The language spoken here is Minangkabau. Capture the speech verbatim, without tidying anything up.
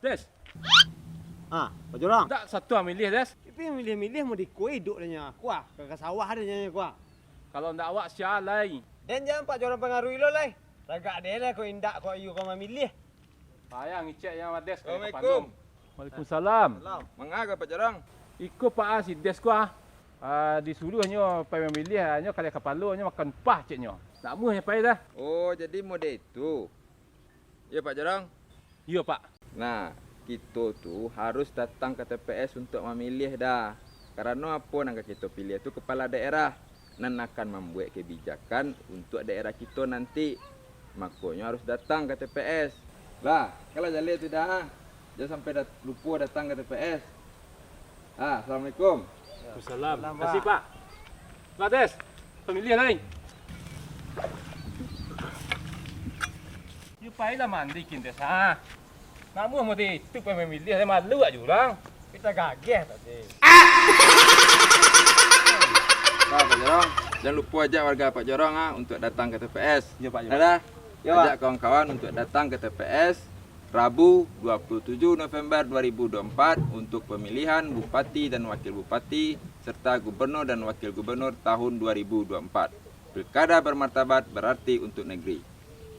Des. Ah, Pak Jorong. Ndak satu mamiliah, Des. Tapi mamiliah-miliah mau di kua iduik deh nyo. Kua, ka, ka sawah deh nyo kua. Kalau ndak awak sia lai. Den jan Pak Jorong pangaruhi lo lai. Lagak deh lah ko indak ko ayu ko mamiliah. Payah ngicek yang Des ka Assalamualaikum. Kapalo. Waalaikumsalam. Salam. Manga ka Pak Jorong? Iko Pak ah, si Des ko ah. Ah, disuruahnyo pai mamiliah, nyo kaliah kapalo, nyo makan upah ceknyo. Ndak amuah nyo pai dah. Oh, jadi mode itu. Iyo, Pak Jorong? Iyo, Pak. Nah, kito tu harus datang ka T P S untuak mamiliah dah. Karano apo nan ka kito piliah tu kapalo daerah, nan akan mambuek kabijakan untuak daerah kito nanti. Makonyo harus datang ka T P S. Lah, kalau jaleh tu dah, jan sampai dat-, lupo datang ka T P S. Ah, assalamualaikum. Waalaikumsalam. Salam, Pak. Makasih, Pak. Lah, Des, pamiliah lai. Yo, pailah mandi kin, Des. Ah. Ndak amuah mode itu pai mamiliah, malu aja urang. Kita gagah tadi. Nah, Pak Jorong, jan lupo ajak warga Pak Jorong, ah, untuak datang ka T P S. Yo, Pak, yo, Pak. Dah, dah. Yo, Pak. Ajak kawan-kawan untuak datang ka T P S Rabu, dua puluh tujuh November dua ribu dua puluh empat, untuk pemilihan bupati dan wakil bupati serta gubernur dan wakil gubernur tahun dua ribu dua puluh empat. Pilkada bermartabat berarti untuk negeri.